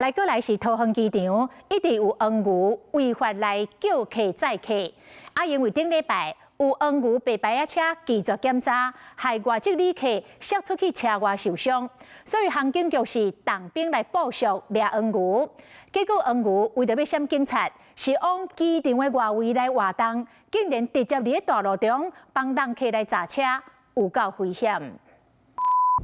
來閣來是桃園機場，一直有黃牛違法來叫客載客。啊，因為頂禮拜有黃牛白牌仔車拒絕檢查，害外籍旅客摔出去車外受傷，所以航警局是動兵來部署掠黃牛。結果黃牛為著欲閃警察，是往機場的外圍來活動，竟然直接佇咧大路中幫人客來閘車，有夠危險。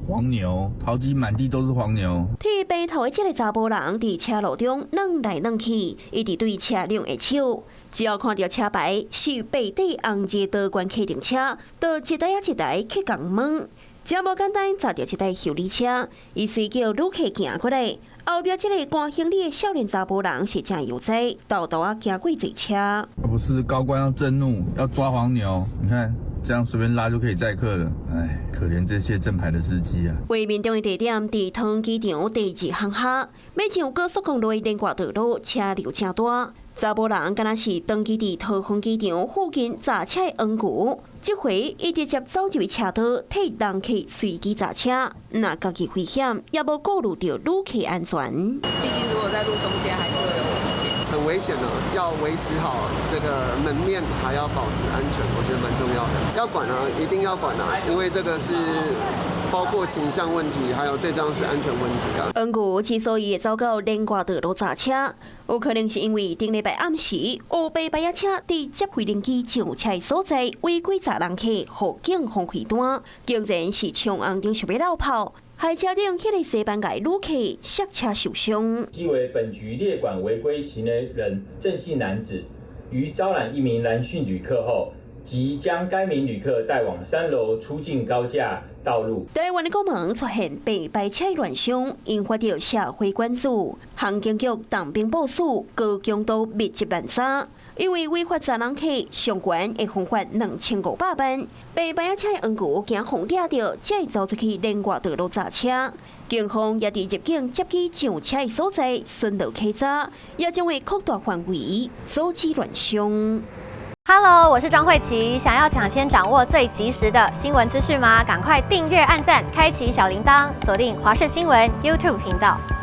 黃牛，桃機滿地都是黃牛。剃白頭的這个查埔人佇車路中轉來轉去，一直對車輛的手，只要看著車牌是白底紅字的高端客運車，就一台仔一台去共問。這無簡單，閘著一台修理車，伊隨叫旅客行過來，後壁這个搬行李的少年查埔人是誠悠哉，沓沓仔行過坐車。不是高官要震怒，要抓黃牛，你看。這樣隨便拉就可以載客了，唉，可憐這些正牌的司機啊！畫面中的地點佇桃園機場第二航廈，欲上高速公路的連掛道路，車流誠大。查埔人敢若是長期佇桃園機場附近閘車的黃牛，這回伊直接走入去車道，替人客隨機閘車，若家己危險，也無顧慮著旅客安全。畢竟如果在路中間，還是會有危險。很危險的，要維持好這個門面，還要保持安全，我覺得蠻重要的。要管啊，一定要管啊，因為這個是包括形象問題，還有最重要是安全問題啊。黃牛之所以會走到連掛道路閘車，有可能是因為頂禮拜暗時，有白牌仔車佇接飛行機上車的所在違規載人客，予警方開單，竟然是衝紅燈想欲落跑，害車頂彼个西班牙旅客摔車受傷。即為本局列管違規行為人鄭姓男子，於招攬一名男性旅客後，即將該名旅客帶往3樓出境高架道路。台灣的國門出現白牌車亂象，引發著社會關注。航警局動兵部署，高強度密集攔查，因為違法載人客，上懸會予罰2500萬。白牌車的黃牛驚予掠著，才會走出去連外道路閘車。警方也佇入境接機上車的所在巡邏稽查，也將會擴大範圍，阻止亂象。 Hello，我是莊慧琪。想要搶先掌握最及時的新聞資訊嗎？趕快訂閱、按讚、開啟小鈴鐺，鎖定華視新聞 YouTube 頻道。